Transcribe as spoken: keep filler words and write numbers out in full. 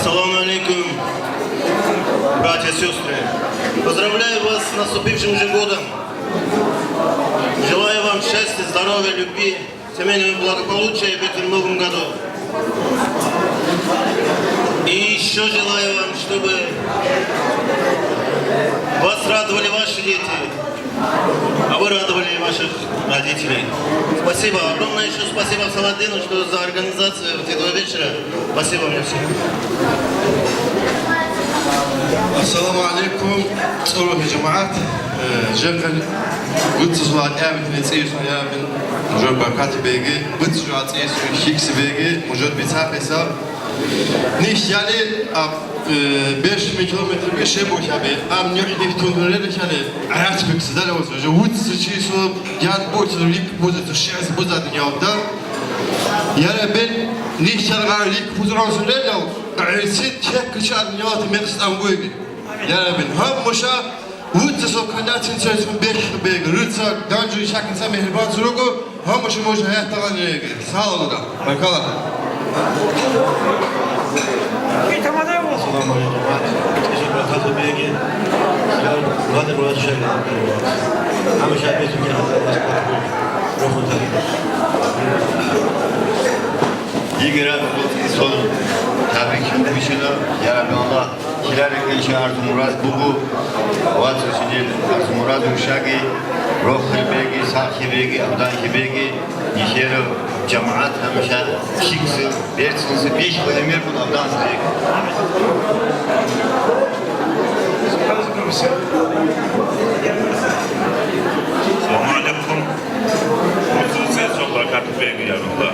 Салам алейкум, братья, сестры. Поздравляю вас с наступившим же годом. Желаю вам счастья, здоровья, любви, семейного благополучия в этом новом году. И еще желаю вам, чтобы вас радовали ваши дети, а вы радовали ваших родителей. Спасибо. Огромное еще спасибо Саладину, что за организацию вот этого вечера. Спасибо мне всем. Ассаламу алейкум, цӀолохи жамагӀат. Э, жехъел вуццусул гьатӀиябилъи цӀийсун ярабин, жо баркати беги, вуццусул цӀийсун хикси беги, мужур бицахъиса. Нихь яли, а, э, беш ми километр беше бухьаби, ам нихь нихь тунтун релихьали, гӀаяц биксидали вуццу, жо вуццу чису, яд бухьу, лик бузецу, шиэс буза дунявда. Яра бен нихь ял гъар лик бузгӀун сурелал, гӀерси тек кича дунявда мекъс тӀамгуйги. Яра бен, гьаб муша, вуццусул кандацин цойсун бехь бег, рыцар, данжу ишакинца мехӀербан суруго, гьаб муша муша гьяхӀталан реги. Салавуда. Баркала. Ассаламу алейкум. Кьижи братата беги. Гьадин мурад шайган. Гьамиша бетун кина. Рухун таги. Играб сон табрик бишина, я Рабби Аллагь. Киларекенчи Артур Мураз буго, вацасинел Артур Мураз рушаги, рохел беги, сахи беги, абданхи беги, нихера жамагӀат гьамиша шиксел, берцинсе бихьа эмергун абданс беги. Салам алейкум. Мурзилсез жолда катубеги ярулла.